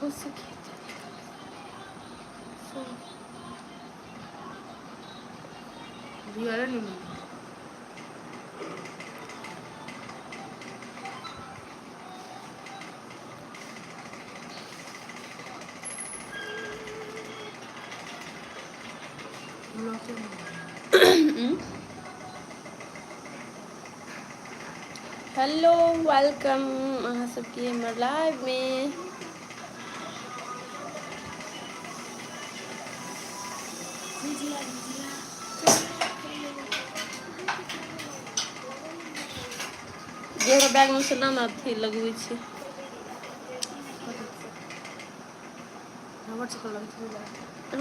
हो सके hello welcome अहाँ सबके हमर लाइव में। जे हमरा बैग में से ना ने अथी लगबै छी।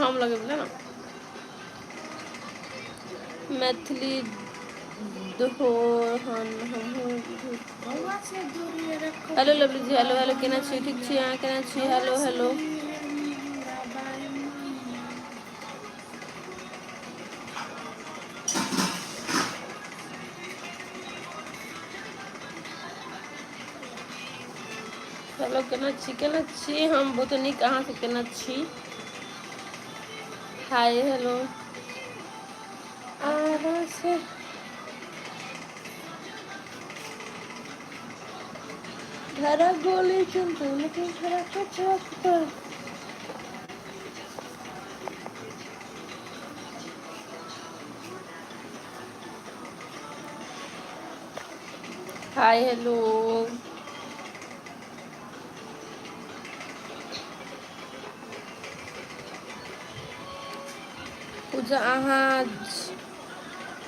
हम लगेबै ने मैथिली दोहन हमहूँ। हेलो लवली जी, हेलो हेलो, केना छी? ठीक छी? अहाँ केना छी? हेलो हेलो हेलो, केना छी? केना छी? हम बहुत नीक, अहाँ सब केना छी? हाय हेलो आरा से धरा गोली चलते लेकिन धरा के चौक पर। हाय हेलो पूजा, अहाँ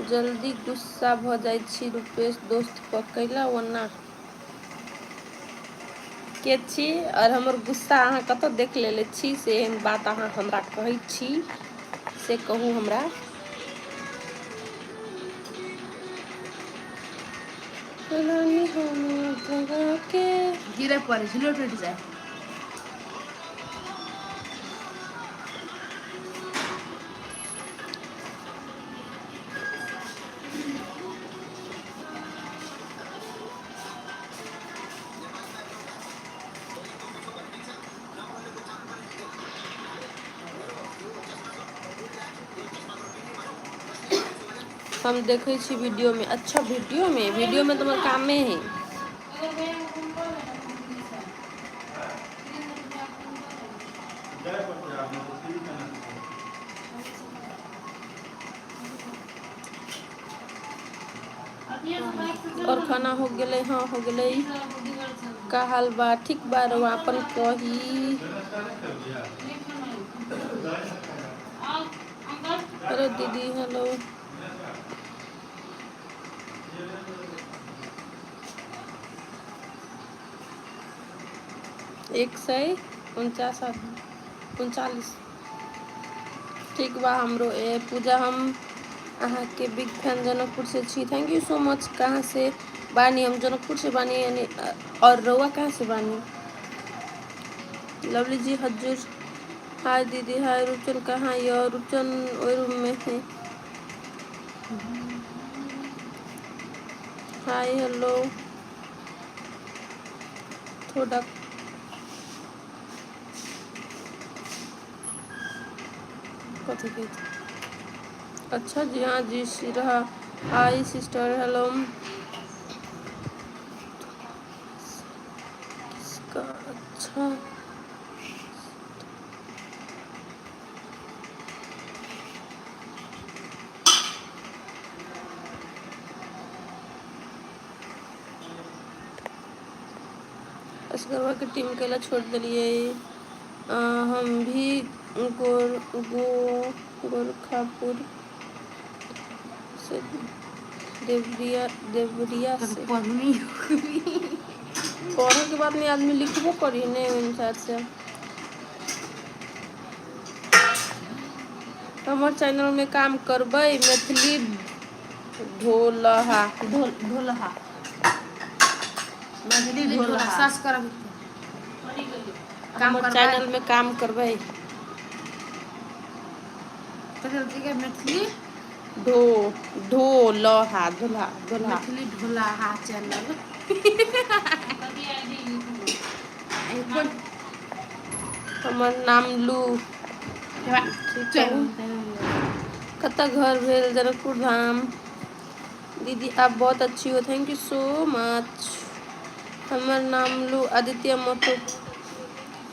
जल्दी गुस्सा भऽ जाइ छी रूपेश दोस्त पर कैला? ओना के छी और हमर गुस्सा अहाँ कतऽ देख लेले छी से एहन बात अहाँ हमरा कहै छी से कहू हमरा। रानी हम जगह के गिरे पड़े छै, टूटि जाय। हम देखै छी वीडियो में। अच्छा वीडियो में, वीडियो में तो हमर कामे है। और खाना हो गेलै? हाँ हो गेलै। का हाल बा? ठीक बा। रउआ अपन कही। हेलो दीदी, हेलो। 149 आदमी, 39। ठीक बा हमरो। ए पूजा, हम अहाँके बिग फैन जनकपुर से छी। Thank you so much. कहाँ से बानी? हम जनकपुर से बानी यानी और रउआ कहाँ से बानी? लवली जी हजूर, हाय दीदी, हाय। रूपचन कहाँ य? रूपचन ओहि रूम में है। हाय हेलो थोड़ा कथी कहै छै? अच्छा जी, हाँ जी। Siraha, hi sister, hello. किसका? अच्छा असगरवा के टीम कैला छोड़ देलियै? हम भी गोर गो गोरखापुर से, देवरिया, देवरिया से। पढ़नी। पढ़े के बाद में आदमी लिखबो करी ने ओहि से। हमर चैनल में काम करबै? मैथिली ढोलहा। ढोल ढोलहा, मैथिली ढोलहा। सर्च करब काम हमर करबै। चैनल में काम करबै? कथी के मैथिली? ढो ढोलहा, ढोलहा, ढोलहा। मैथिली ढोलहा चैनल। कोन? हमर नाम लू। ठीक कहू? कतऽ घर भेल? जनकपुर धाम। दीदी आप बहुत अच्छी हो, thank you so much. हमर नाम लू आदित्य महतो।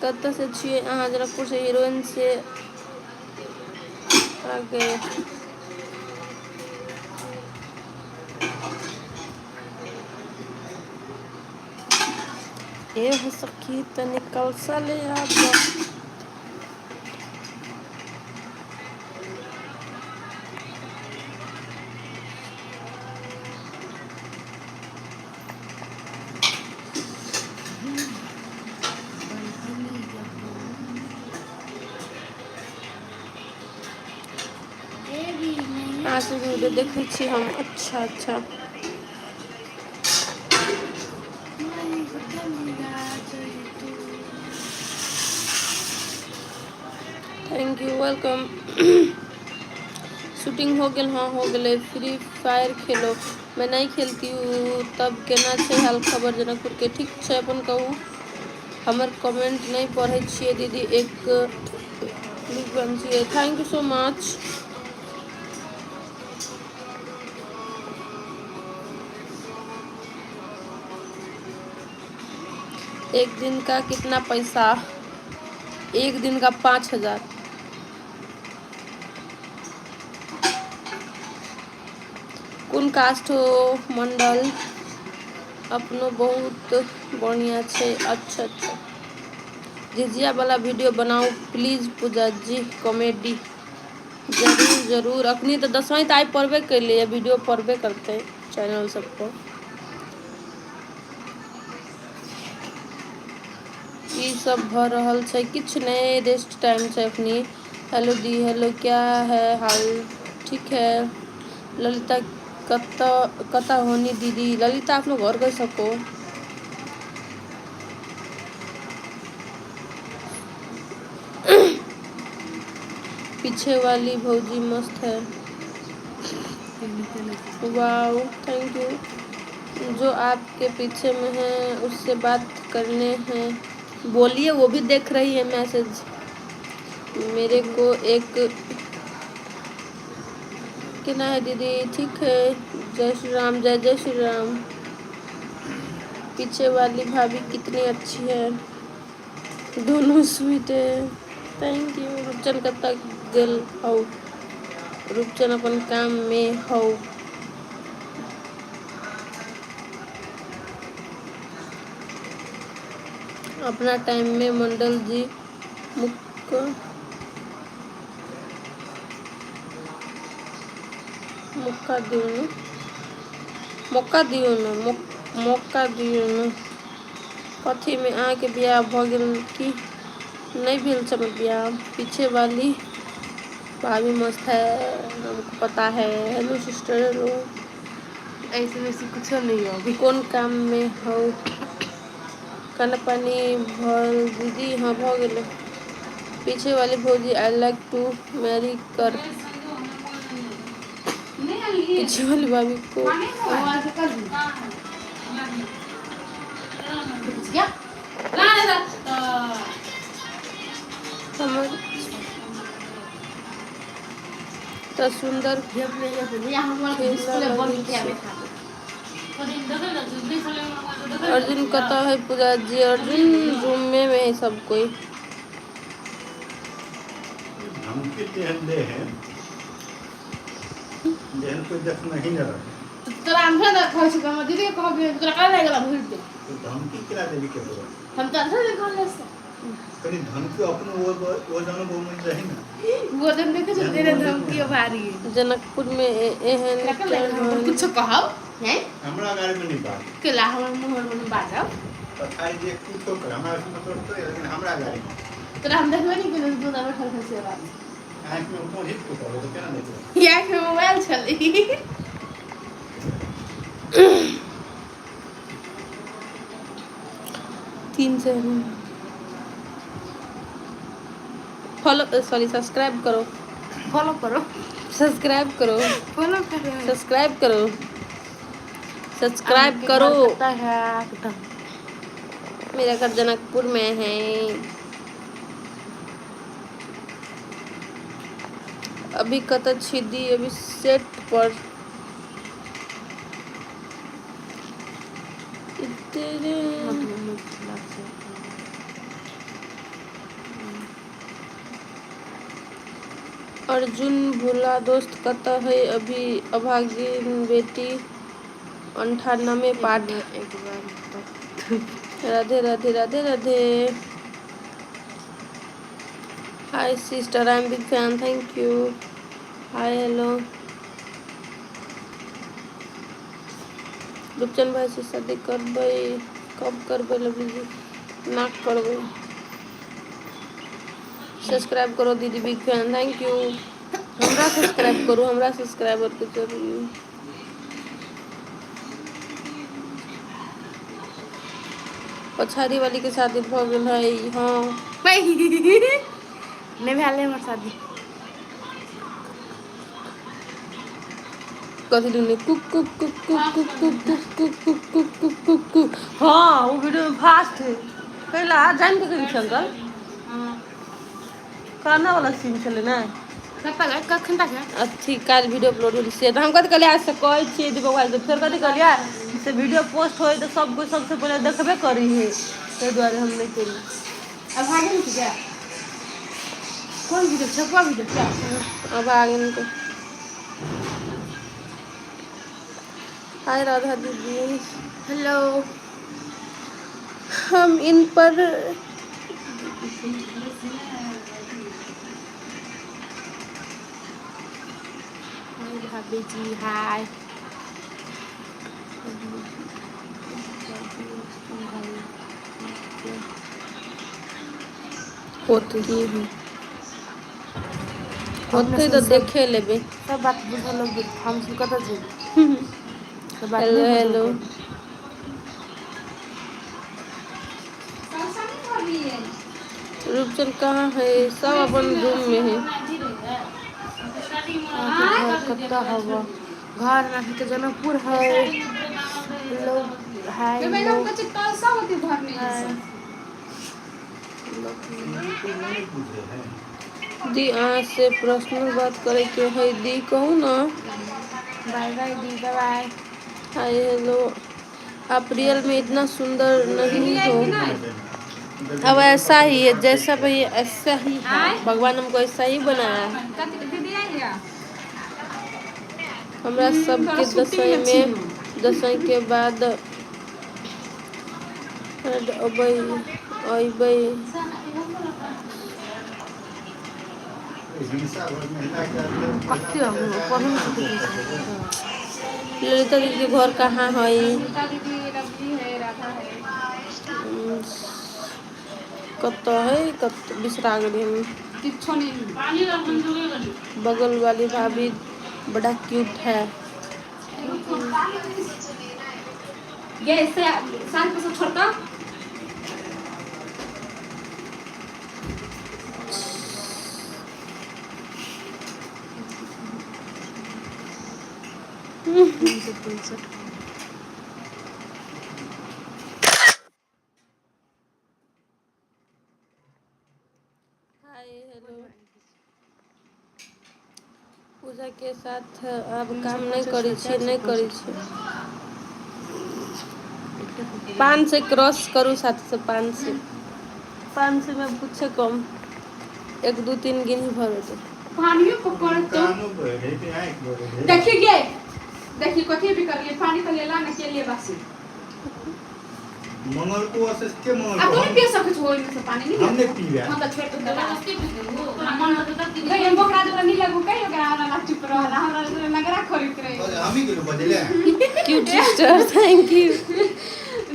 कतऽ से छियै अहाँ? जनकपुर से। हीरोइन से आगे ए हो सखी तनी कलसा ले आब। अहाँ सबके वीडियो देखै छी हम। अच्छा अच्छा, thank you, welcome. Shooting हो गेल? हाँ, हो गेलै। फ्री फायर खेलो? मैं नहीं खेलती हूँ। तब केना छै हाल खबर जनकपुर के? ठीक छै, अपन कहू। हमर कमेंट नहि पढ़ै छियै दीदी? एक बिग फैन छियै। Thank you so much. एक दिन का कितना पैसा? एक दिन का 5000। कोन कास्ट हो? मंडल। अपनो बहुत बढ़िया छै। अच्छा अच्छा। झिझिया वाला वीडियो बनाउ प्लीज पूजा जी, कॉमेडी। जरूर जरूर। अखनी तऽ दसवीं तऽ आइ पढ़बे कैले, वीडियो पढ़बे करतै चैनल सब पर। की सब भऽ रहल छै? किछु नहि, रेस्ट टाइम छै अखनी। हेलो दी, हेलो, क्या है हाल? ठीक है। ललिता कतऽ कतऽ होनी दीदी? ललिता अपनो घर कहि सको। पीछे वाली भौजी मस्त है। Wow, thank you. जो आपके पीछे में है उससे बात करने हैं, बोलिए। वो भी देख रही है मैसेज। मेरे को एक केना है दीदी? ठीक है। जय श्री राम। जय जय श्री राम। पीछे वाली भाभी कितनी अच्छी है, दोनों स्वीट है। Thank you. Rupchan कतऽ गेल हौ? रूपचन अपन काम में हौ। अपना टाइम में मंडल जी मुक्क मौका दियौ ने, मौका दियौ ने, मौका दियौ ने। कथीमे? अहाँके बियाह भऽ गेल की नहि भेल छै हमर बियाह। पीछे वाली भाभी मस्त है, हमको पता है। Hello sister, hello. ऐसे वैसे कुछो नहीं हो अभी। कोन काम में हौ? खाना पानी भल दीदी? हाँ, भऽ गेलै। पीछे वाली भौजी I like to marry कर। पीछे वाली भाभी को क्या? हमर तऽ सुन्दर। अर्जुन कतऽ है पूजा जी? अर्जुन रूम में है सब कोई। धमकी तेहन दे है जेहन कोई देखना ही न रहे। तोरा अंधे न कहै छी, हमर दीदी के कहबी, तोरा काहे लागि गेला भूल के? तो धमकी केना देबी केकरो? हम तऽ अंधे न कहले से। कनी धमकी अपनो वो वो जानो बहु मन रही ना। वो दिन देखे छै तेरे धमकी भारी। जनकपुर में एहन तोरा काहे लागि गेला? कुछो कहब हैं? हमरा गाड़ी में नहीं बात। केला हमर मुँह में बाजब। पथारी जे कुछो कर, हमरा से मतलब तो, लेकिन हमरा गाड़ी में तोरा हम देखबे नहीं केलौ, तू बैठल छल से बात। आँखि में कोन हिट को करो तो केना देखबै? या के मोबाइल छलै। तीन से फॉलो, सॉरी, सब्सक्राइब करो। फॉलो करो। सब्सक्राइब करो। फॉलो करो। सब्सक्राइब करो, सब्सक्राइब करो। पता है एकदम। मेरा घर जनकपुर में है। अभी कतऽ छी दी? अभी सेट पर। तेरे अर्जुन भोला दोस्त कतऽ है अभी? अभागिन बेटी, 98 पाठ। एक बार। Radhe Radhe, Radhe Radhe. Hi sister, I am big fan. Thank you. Hi, hello. Rupchan भाई से शादी करबै? कब करबै? लवली जी, ना करबै। सब्सक्राइब करो दीदी, बिग फैन। Thank you. हमरा सब्सक्राइब करू, हमरा सब्सक्राइबर के जरूरी। पछाड़ी वाली के शादी भऽ गेल है? हाँ। नहि भेल हमर शादी। कथी दुने cook cook cook cook cook cook cook cook cook cook cook cook cook. हाँ, वो वीडियो में फास्ट है। कैला जान के करी अंकल, खाना वाला सीन छलै ने। कतऽ गए, कखन तक है? अथी काल्हि वीडियो अपलोड भेल से तऽ हम कथी कहलियै? आज से कहै छियै दीपक भाई से। फेर कथी कहलियै से वीडियो पोस्ट होय तऽ सब कोइ सबसे पहिले देखबे करी है, ताहि दुआरे हम नहि केलियै। अब आगे नहीं क्या? कौन वीडियो? छपुआ वीडियो क्या? अब आगे के। हाय राधा दीदी। हेलो। हम इन पर हाय भाभी जी, हाय। होतै होतै तऽ देखे लेबै। सब बात बुझल लोग, हम सब कतऽ जेबै? सब बात हेलो। नहि बुझल। हेलो। रूपचंद कहाँ है? सब अपन रूम में है। अहाँके घर कतऽ हव? घर हमरा सबके जनकपुर है। हेलो, हाय, हेलो। हाय। नहीं बुझे है। दी, अहाँ से पर्सनल बात करे के है दी, कहू ना। बाय by the, by by. Hi, hello. आप रियल में इतना सुंदर नहीं हो। अब ऐसा ही है, जैसा भाई ऐसा ही है। भगवान हमको ऐसा ही बनाया है। हमरा सबके दसैँ में, दसैँ के बाद अबै अबै। हिंसा भर महिला के अंदर। कते हम पढ़ू नहि सकैत छी। ललिता दीदी के घर कहाँ है? दीदी, रवि है, राधा है। कतऽ है? कत बिसरा गेली हम। किच्छो नहीं। बगल वाली भाभी बड़ा क्यूट है। ये से साल पर छोड़ता। 365। हाय, हेलो। पूजा के साथ आब काम नहि करै छियै? नहि करै छियै। 500 क्रॉस करू साथी सब, 500। 500 में पूछे कम, एक दू तीन गिनी भर होतै। पानियो पकड़ तो। कानो बह रहे कि आँख बह रहे? देखिए गे, देखिए कथी भी करिए, पानी तो लेला न के लिए बासी। मंगल को असेस के मंगल आ को तू नहीं हम पी सकै छो ओइमे से पानी नहीं। हम नहीं पीबे। हम त छोड़ के कहियो बोकरा जरा नहीं लगू, कहियो ओकरा हमरा ला चुप रहला, हमरा ला नगरा खरीद रहे। अरे हम ही गेलु बजले। Cute sister, thank you.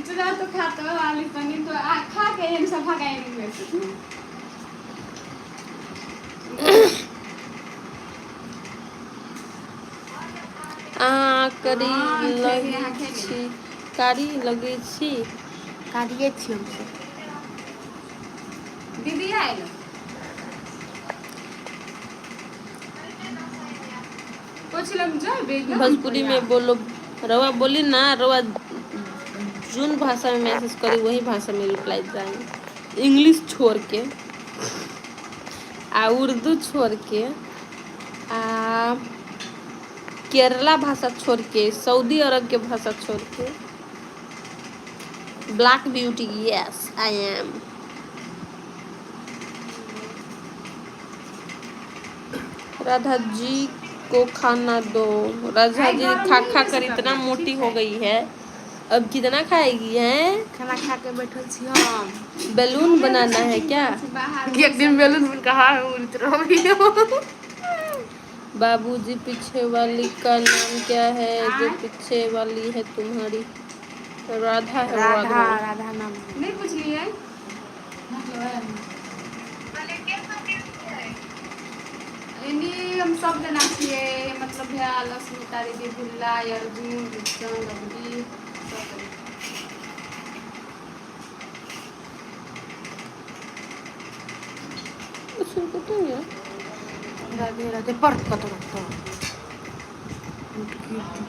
चुरा तो खाता वाली तनी तो आ खा के एम सब भगाई में से। अहाँ करी हाँ, खेली, लगै अहाँ खेली। छी? कारी लगै छी। कारिये छी हमसब। दीदी आयल। पूछलम जाबे। भोजपुरी में बोलो। रवा बोली ना, रवा जोन भाषा में मैसेज करी वही भाषा में रिप्लाई जाएंगे, इंग्लिश छोड़ के आ उर्दू छोड़ के आ केरला भाषा छोड़ के, सऊदी अरब के भाषा छोड़ के। Black beauty, yes I am. Radha ji को खाना दो। राधा जी खा खा कर इतना मोटी हो गई है, अब कितना खाएगी है? खाना खा के बैठल छी हम। बैलून बनाना है क्या? बाहर। एक दिन बैलून बन कहा उड़ैत रहबै। बाबूजी, पीछे वाली का नाम क्या है, जो पीछे वाली है तुम्हारी? राधा है। राधा। राधा। राधा नाम है। नहीं पूछलिए। एनी हम सब जना छियै, मतलब भेल अस्मिता दीदी, भुल्ला, अर्जुन, रुपचंद, अबरी, सब जना। उसको तो नहीं। राधे राधे पर कत रहता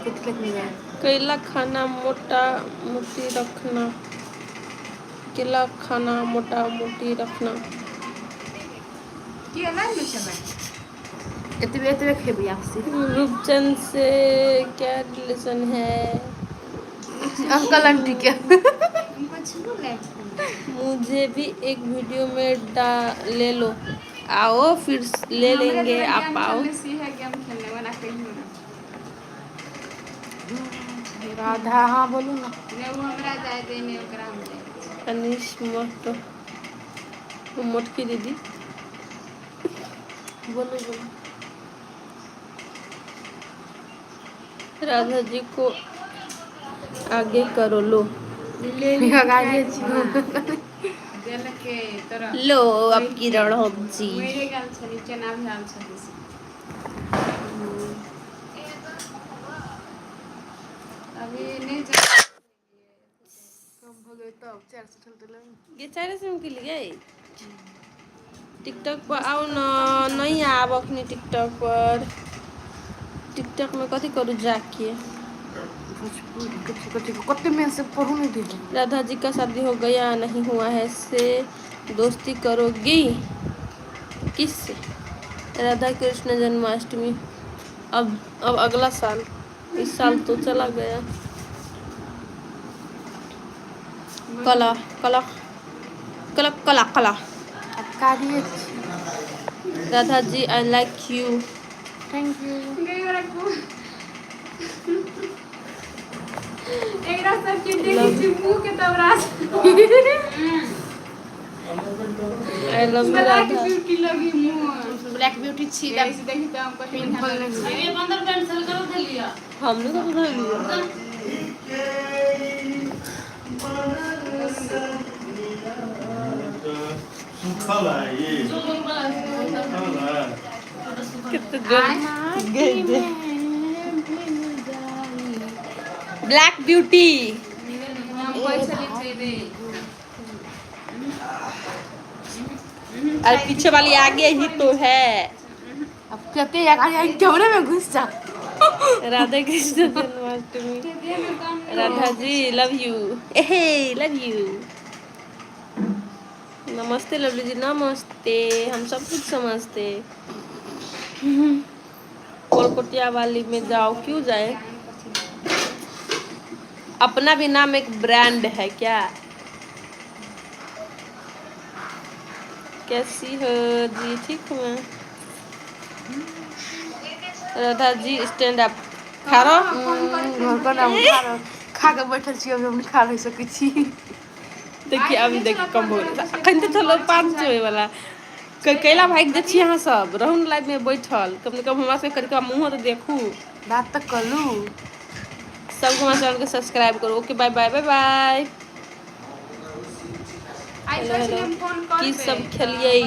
कथी लग नहीं। केला खाना मोटा मोटी रखना, केला खाना मोटा मोटी रखना। की लाइन में छबै? एतबे एतबे खेबै आपसी। रूपचंद से क्या रिलेशन है? अंकल आंटी के। हमको छू ले। मुझे भी एक वीडियो में डा ले लो। आओ फिर ले लेंगे, आप आओ। सी है गेम खेलने वाला कहियो ना। राधा, हाँ, बोलू ना। ने वो हमरा जाय दे, ने ओकरा हम जाय दे। अनिश महतो, मोटकी दीदी। बोलू बोलू। राधा जी को आगे करो, लो। गाड़ी छी। देलके तोरा। लो अब किरण जी। मरे गेल छली, केना भेल छली से। अभी नहीं जा। कम भऽ गेलै तब 400 चलते। ये 400 के लिए टिकटॉक पर आओ न। नहीं आब अखनी टिकटॉक पर। टिकटॉक में कथी करू जाके? भोजपुरी कथी कथी कते मेन से पढ़ू नहीं दे। राधा जी का शादी हो गया? नहीं हुआ है। से दोस्ती करोगी? किससे? राधा कृष्ण जन्माष्टमी अब अगला साल, इस साल तो चला गया। कला कला कला कला कला। अब कार्य छी। Radha ji, I like you. Thank you. गई रखू, एकरा सबके देखै छी मुँह के तबरा। I love you. Black Radha. Beauty लगी मुँह। ब्लैक ब्यूटी छी। ऐसे देखी तो हमको पिंपल नहीं। हमने तो बता लिया। सुखल है ये, सुखल है। कितने गए ब्लैक ब्यूटी। हम पैसा ले जेबे। और पीछे वाली आगे ही तो है। अब कहते हैं कैमरे में घुस जा। Radhe Krishna Janmashtami. Radha ji, love you, A love you. नमस्ते लवली जी, नमस्ते। हम सब कुछ समझते। कोलकोटिया वाली में जाओ। क्यों जाए? अपना भी नाम एक ब्रांड है क्या? कैसी हो जी? ठीक हूँ मैं। राधा जी, स्टैंड अप खा रहो। घर पर हम खा के बैठल छी, अभी हम नहीं खा रह सकै छी। देखिए, अभी देखिए, कम हो गेल। अखन तऽ चलो 500 होय वाला। कैला भागि जाइ छी अहाँ सब? रहू ने लाइव में बैठल, कम से कम हमरा सबके कनिका मुँह तऽ देखू। बात तऽ कलू। सबके हमरा चैनल के सब्सक्राइब करू। Okay, bye bye, bye bye. Hello hello. की सब खेलियै?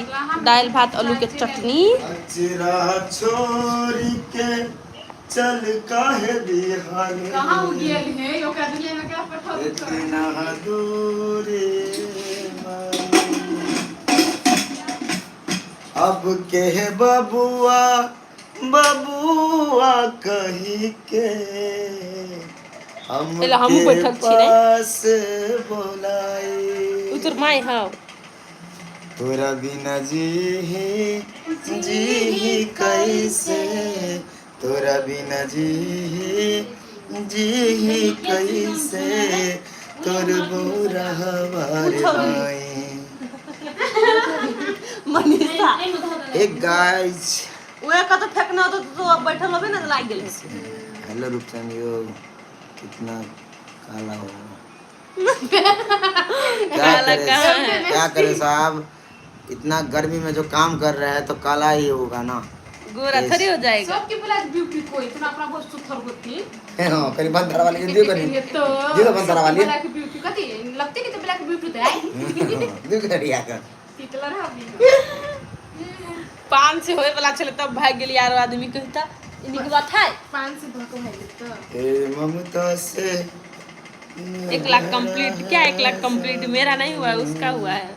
दालि भात, आलू के चटनी। अचरा छोड़ के चल काहे बिहान। कहाँ उ गेल है? ओकरा दुनिया में क्या पठाओ? इतना दूरी। अब के बबुआ बबुआ कही के हम एला हमहूँ के बैठल छी रे। पास बोलाई। उ तोर माय हौ। तोरा बिना जी ही जी ही कैसे, तोरा बिना जी जी कैसे, तोर बुरा हवार माई। मनीषा। एक गाइस। ओए कत फेंकना होतो तो बैठल होबे ना, लाग गेल। हेलो रूपचंद, यो कितना काला हो, क्या काला करे? कहाँ है? क्या करे साहब, इतना गर्मी में जो काम कर रहा है तो काला ही होगा ना। गोरा थोड़ी हो जाएगा। सबके बोला ब्यूटी कोई इतना अपना बहुत सुथर होती। हाँ, कहीं बंद धरा वाली दियो, कहीं ये तो दियो बंद धरा वाली। ब्लैक ब्यूटी कथी लगती नहीं तो ब्लैक ब्यूटी तो है। दियो कहीं आकर। टिकला रहा अभी। 5 से होए वाला छले तब भाग गेल यार, आदमी कहता इनके के बात है। 5 से धोखा भाई तो। ए ममता से। 1 लाख कंप्लीट क्या? 1 लाख कंप्लीट मेरा नहीं हुआ है, उसका हुआ है।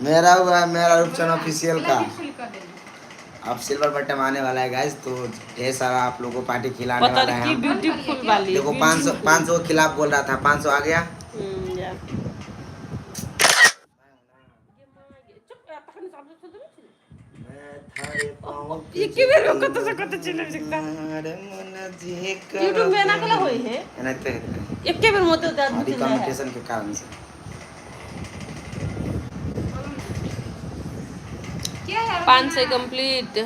मेरा हुआ है, मेरा रूपचंद ऑफिशियल का। फुल कर देना। अब सिल्वर बटन आने वाला है गाइस, तो ढेर सारा आप लोगों को पार्टी खिलाने वाला पता है की हम। ब्यूटीफुल वाली। देखो, 500 500 के खिलाफ बोल रहा था, 500 आ गया। जा। एके बेर में कत से कत चलि सकता। यूट्यूब में एना केला होई है? एनाहिते हेतै। एके बेर में ओते ओते आदमी भारी चलि जाइ है। कंपटीशन के कारण से। क्या है? 500 कंप्लीट।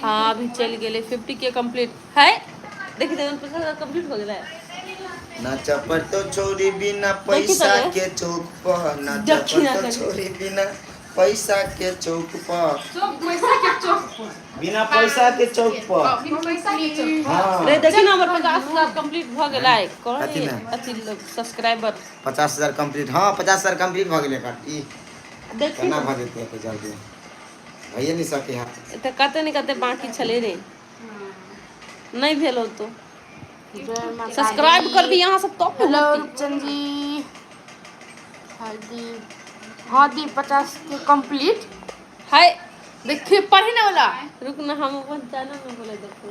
हाँ, अभी चल गेलै 50 के कंप्लीट है। देखी तो 50,000 कंप्लीट हो गेलै। नाचा पर तो छोरी बिना पैसा तले। के चौक पर नाचा दक्षिणा पर तो करे। छोरी बिना पैसा के चौक पर। चौक पैसा के चौक पर। बिना पैसा के चौक पर। बिना पैसा के चौक पर। हाँ। रे देखी ना, हमर 50,000 कंप्लीट भ गेलै। कथी में? अथी सब्सक्राइबर। 50,000 कंप्लीट? हाँ, 50,000 कंप्लीट भऽ गेलै एकर ई। देखी। केना भऽ जेतै एते जल्दी? भइए नहि सकै है। तऽ कते ने कते बाकी छलै रे, नहि भेल होतो। जय माता। सब्सक्राइब कर भी यहाँ सब तो। हेलो रूपचंद जी। हाँ दी, हाँ दी, 50 के कंप्लीट। हाय। देखिए, पढ़ी ना वाला। रुक ना, हम अपन चैनल में बोले, देखो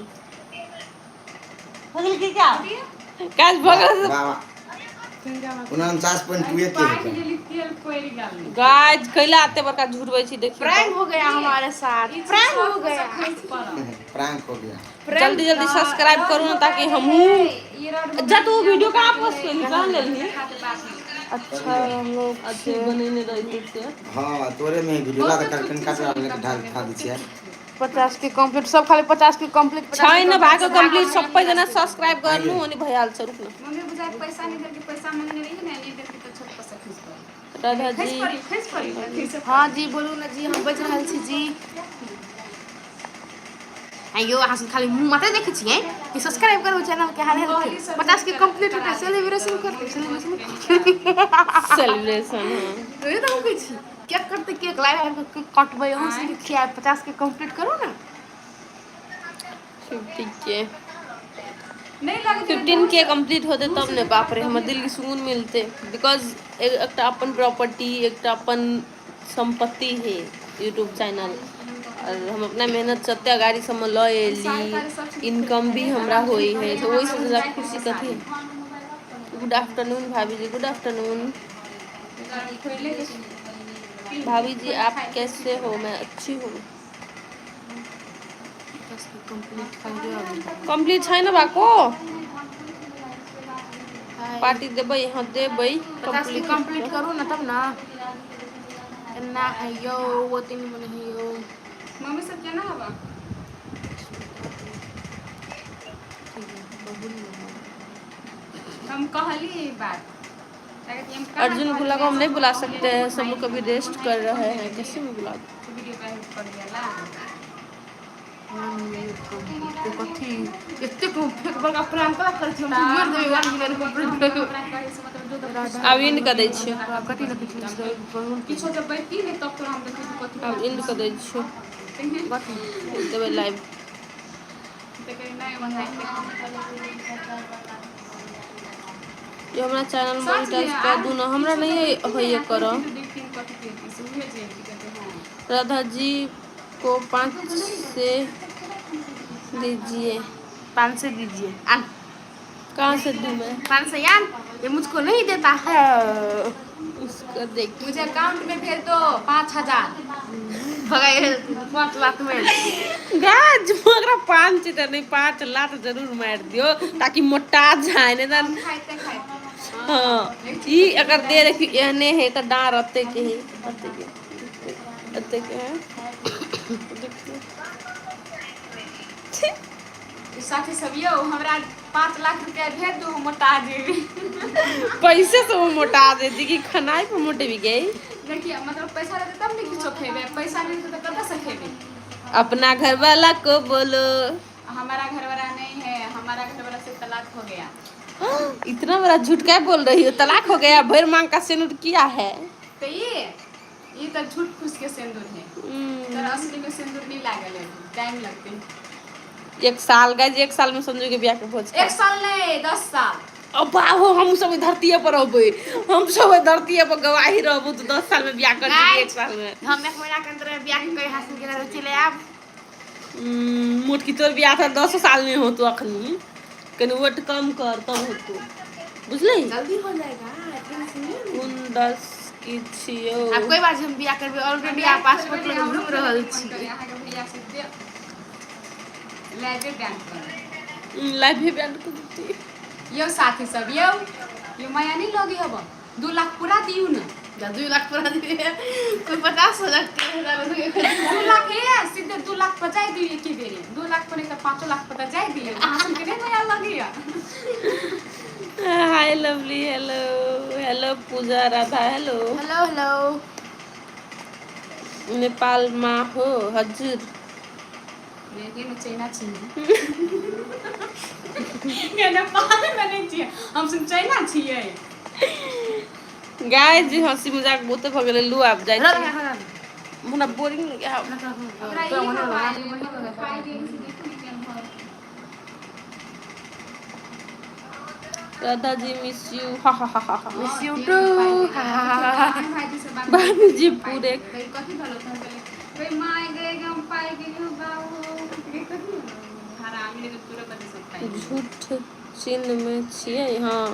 हो गेल की क्या काज भऽ गेल। वाह वाह, 49.2 के हेतै। तेल पड़ि गेल। गाइस, कैला एते बड़का झूठ छी देखियो। प्रैंक हो गया हमारे साथ, प्रैंक हो गया। प्रैंक हो गया। जल्दी जल्दी सब्सक्राइब करू ना ताकि हमहूँ जा। तू वीडियो कहाँ पोस्ट केली, कहाँ लेलही? अच्छा, हम लोग अथी बनेने रही से। हाँ, तोरे में वीडियो ला तऽ कनका से लेके ढाल खा दै छियै। 50 के कंप्लीट, सब खाली 50 के कंप्लीट। छै न भागो कंप्लीट, सबैजना सब्सक्राइब गर्नु अनि भइहाल्छ, रुक न। मम्मी बुझाइ पैसा नहीं देलकै, पैसा मांगने रही ने, नहीं देलकै तऽ छत पर से खसि पड़ल। राधा खसि जी। पड़ी, खसि पड़ी, खसि। हाँ जी, बोलू ना जी, हम बज रहल छी जी। आइयो, अहाँ सब खाली मुँह मात्र देखै छियै कि सब्सक्राइब करू चैनल के। हाल हाल 50 के कंप्लीट होतै, सेलिब्रेशन करतै, सेलिब्रेशन। सेलिब्रेशन, हाँ। तो हम कहै छी केक करतै, केक लाबि आबि कऽ केक कटबै, अहाँ सबके खियाएब। 50 के कंप्लीट करू ना। 50 के। नहीं लगै। 15 के कंप्लीट होते तब ने, बाप रे, हमर दिल के सुकून मिलते, because एकटा अपन प्रॉपर्टी, एकटा अपन संपत्ति है यूट्यूब चैनल और हम अपना मेहनत से एते अगाडि सबमे लऽ एली, इनकम भी हमरा होइ है, तऽ ओहिसँ ज्यादा खुशी कथी? गुड आफ्टरनून भाभी जी। गुड आफ्टरनून भाभी जी, आप कैसे हो? मैं अच्छी हूँ। 50 के कंप्लीट कर दियो। कंप्लीट छैन भएको। पार्टी देबै? हाँ, देबै। 50 के कंप्लीट। कंप्लीट करू ना तब ना। एना है यो, वो तीन मन है यो। मम्मी सब केना हवा? हम कहली ई बात ताकि हम कहाँ। अर्जुन भुला को हम नहीं बुला सकते हैं, सब लोग अभी रेस्ट कर रहे हैं, कैसे मैं बुला दूं? वीडियो पे कर गेला। कथी एते फेक बड़का प्लान कला करै छी? हम मर देबै, 1 मिलियन कंप्लीट। ओकरा कहै छै मतलब जो तऽ आब एंड कऽ दै छियै। कथी लिखै छी? किछो जब बैठती ने तब तोरा हम देखै छी कथी। आब एंड कऽ दै छियै। कथी? देबै लाइव। तऽ कही नहि बनाइते। ये हमरा चैनल मोनिटाइज कऽ दू ना, हमरा नहीं होइए करऽ। देखथिन कथी के से उहे जे की कहते हाँ। राधा जी को 5 से दीजिए। 500 दीजिए आन। कहाँ से दूँ मैं? 500 आन, ये मुझको नहीं देता है। उसका देख। मुझे अकाउंट में भेज दो 5,000। भगाई 5 लाख में। गाज ओकरा 5 तऽ नहि, 5 लाख जरूर मारि दियौ ताकि मोटा जाए, नहि तऽ खाइते खाइते। हाँ, ई अगर दे रखी एहने है तऽ डाँर एते के है, एते के, एते के है, देखियौ। साथी सब यौ, हमरा 5 लाख रुपया भेज दू, मोटा जेबी। पैसे से वो मोटा देती कि खनाई पर मोटेबी गई? देखिए, मतलब पैसा रहते तब ने किछो खेबै, पैसा नहीं रहते तो कतऽ से खेबै? अपना घर वाला को बोलो। हमारा घर वाला नहीं है, हमारा घर वाला से तलाक हो गया। इतना बड़ा झूठ क्या बोल रही हो? तलाक हो गया, भर मांग का सिंदूर किया है। तो ये तो झूठ फूस के सिंदूर है। तर असली में सिंदूर नहीं लागल है, टाइम लगते। एक साल गाइस, एक साल में संजू के बियाह के भोज। एक साल नहीं, 10 साल। अब बाबू, हम सब धरतीये पर रहबै, हम सब धरतीये पर गवाही रहबू। तो 10 साल में बियाह कर देबी, एक साल में। हम एक महीना के अंदर बियाह के हासिल के चले आब। मोटकी, तोर बियाह तऽ 10 साल नहीं होतो, अखनी कनि वेट कम कर तब होतो, बुझली? जल्दी हो जाएगा, टेंशन नहीं। कोन 10 की छियौ? आब कोई बात, हम बियाह करबै, ऑलरेडी आप पासपोर्ट लग घूम रहल छी। अहाँके भैया से दे लाइवे बैंक पर। लाइव भी बैंड कर देती। यौ साथी सब यौ, यो माया नहीं लगे हब, 2 लाख पूरा दियौ न। जा, 2 लाख पूरा दिए, कोई 50,000, 3,000। 2 लाख है, सीधे 2 लाख पर जाय दियौ एके बेरी। 2 लाख पर नहीं तऽ 5 लाख पर तऽ जाय दियौ। अहाँ सबके नहीं माया लगैया? Hi lovely, hello hello Puja Radha, hello. Hello hello. नेपालमा हो हजुर? लेकिन चाइना छी, नेपालमे नहि छियै हम सब, चाइना छियै। गाय जी, हंसी मजाक बहुते भऽ गेलै, लू आब जाइ छी, हमरा बोरिंग लगे। हमरा ई हवा पाइ गेल से देखू ने केहन भऽ। राधा जी, मिस you, हा हा हा हा हा। Miss you to. भाईजी से बात। भाभी पूरे। कथी भेलो? तऽ कहले माय गए हम पाइ गेलियो बाबू, कथी हरामी ने तुरंत बदे सब पाइ। झूठ, चीन में छियै? हाँ,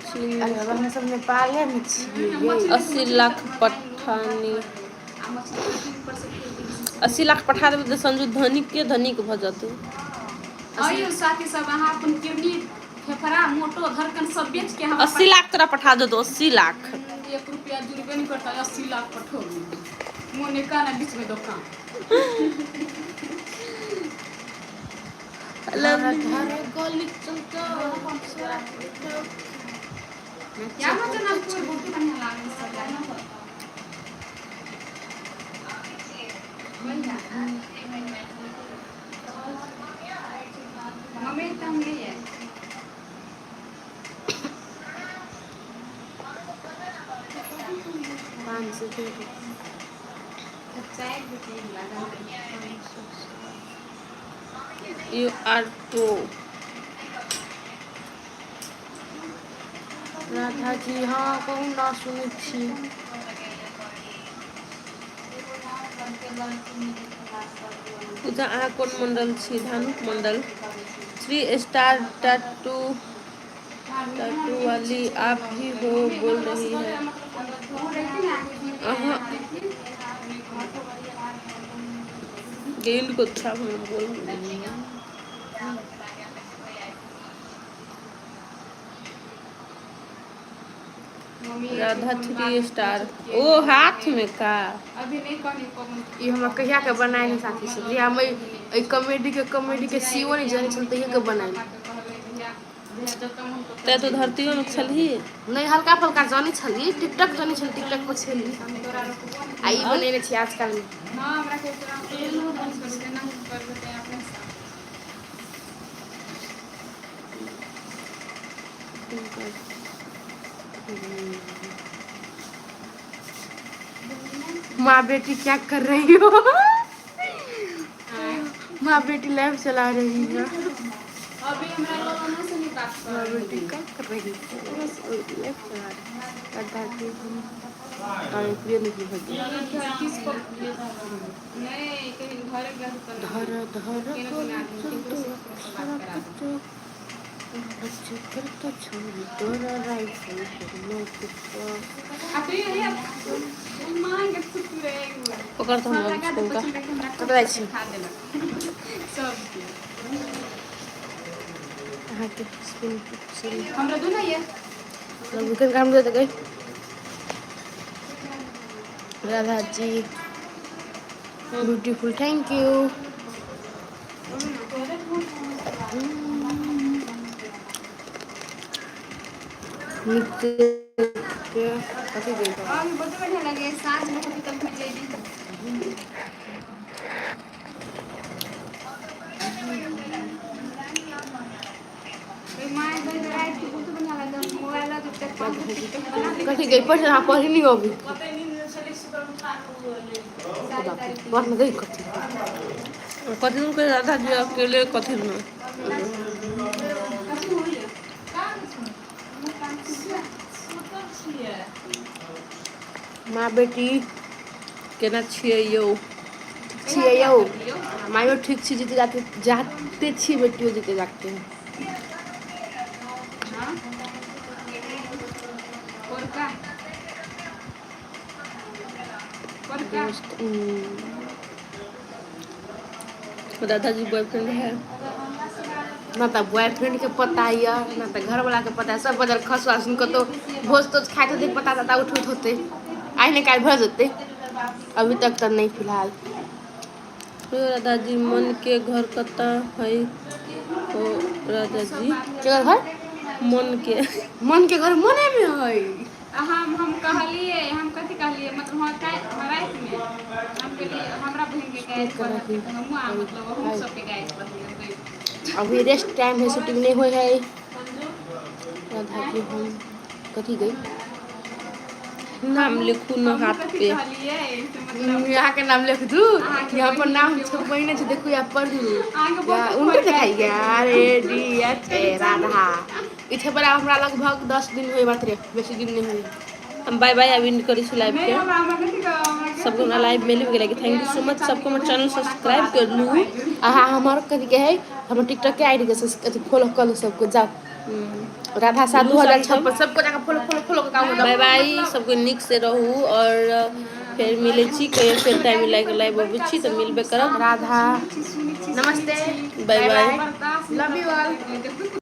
चीन। अरे बाबा, हम सब नेपाले में छियै। 80 लाख पठानी। आ मछली ऊपर से फेंक देली। 80 लाख पठा देबै तऽ संजू धनिक के धनिक भऽ जेतै। आइयो साथी सब, अहाँ अपन किडनी, फेफड़ा, मोटो, धड़कन सब बेच के हम 80 लाख तोरा पठा देतौ, 80 लाख। एक रुपया जुड़बे नहीं करता, 80 लाख पठो, मोने का ना बीच में दुकान। लवली। गली चलता। क्या मतलब ना कोई बहुत बढ़िया लागे सब ना। भैया, मम्मी तो हम नहीं है। 500। चाय भी लगा। You are to. Radha ji, हाँ कहू ना, सुनै छी। पूजा, अहाँ कोन मंडल छी? धानुक मंडल। थ्री स्टार टैटू, टैटू वाली आप ही हो बोल रही है अहाँ गेंद को अच्छा हम बोल रही हैं। राधा थ्री स्टार, ओ हाथ में का? अभी नहीं कहनी पवन। ई हमरा कहिया के बनायल है साथी सब, जे हम एहि कॉमेडी के सीओ नहीं जानै छल तहिया के बनायल। ते तो धरतियों में छलही? नहीं, हल्का फुल्का जानै छली, टिकटक जानै छली, टिकटक पर छली आ ई बनेने छी आजकल में। हाँ, हमरा के तोरा बंद कर देना करबे ते अपने से। माँ बेटी क्या कर रही हो? माँ बेटी लाइव चला रही है। अभी हमरा लोगन से नहीं बात माँ कर। बेटी क्या कर रही है? लाइव चला रही है। राधा जी, हम प्रिय नहीं भैया। किसको नहीं, कहीं घर गए तो धर धर। केना केना आदमी केकरो से बात करा दे। चक्कर तो छोड़ी तोरा राइफल आ तू ये मांग के सुतरे ओकर तऽ हम लगा दे हुनका पछिन रखे हमरा कतऽ जाइ छी? खा देलक सबके। अहाँके स्पिन सॉरी। हमरा दू ना ये। वीकेंड काम दे गई। Radha ji beautiful, thank you. कथी गई? और बहुत बढ़िया लगे साँझ में होती तब में जेबी। कथी गई? पढ़ हाँ, पढ़ी नहीं अभी। पढ़ गई कथी? कथी के राधा जी अकेले कथी न? कथी होइए? माँ बेटी। केना छियै यौ? छियै यौ, माइयो ठीक छी। जीते जाते जाते छी, बेटियो जीते जाते हैं। हाँ पोरका पोरका। दोस्त, राधा जी बॉयफ्रेंड है? ना तऽ बॉयफ्रेंड के पता यऽ, ना तऽ घर वाला के पता है। सब बजल खसुआ सुन कतौ भोज तोज खाइत होतै, पता तता उठ उठ होतै, आइ ने काल्हि भऽ जेतै। अभी तक तऽ नहीं फिलहाल। यो राधा जी, मन के घर कतऽ है ओ राधा जी? केकर घर? मन के। मन के घर मने में है। हम कहलिए, हम कथी कहलिए, मतलब हम राति में हम कहलिए हमरा बहन के गाइड पढ़लकै तऽ हमहूँ आ मतलब हम सबके गाइड पढ़लियै। अभी रेस्ट टाइम है, शूटिंग नहीं हुई है। राधा जी हम कथी गई? नाम लिखू न हम हाथ कथी पे। कहलिए से मतलब यहाँ के नाम लिख दू। अहाँके यहाँ पर नाम बहिन के छपैने छै, देखू, यहाँ पढ़ लू। अहाँके बहुत उनके फर्क देखाइ आयल। R A D H A Radha. ई छपरा हमरा लगभग 10 दिन हुए मात्र, बेसी दिन नहीं हुए। हम बाय बाय, अभी करै छी लाइव नहीं के। हमरा हमरा कथी हमरा सबको हमरा लाइव मिल गेलै। Thank you so much. सबको हमर चैनल सब्सक्राइब कर लू। अहाँ हमर कथी के है, हमर टिकटॉक के आईडी के अथी फॉलो कर लू सबको, जाओ। राधा साह 2056, सबको जाकर फॉलो फॉलो फॉलो के काम। बाय बाय, सबको नीक से रहू और फेर मिलै छी कहियो। फेर टाइम मिलाके लाइव अबै छी तऽ मिलबे करब। राधा नमस्ते। Bye bye. बर्दाश्त लव you all. देखू।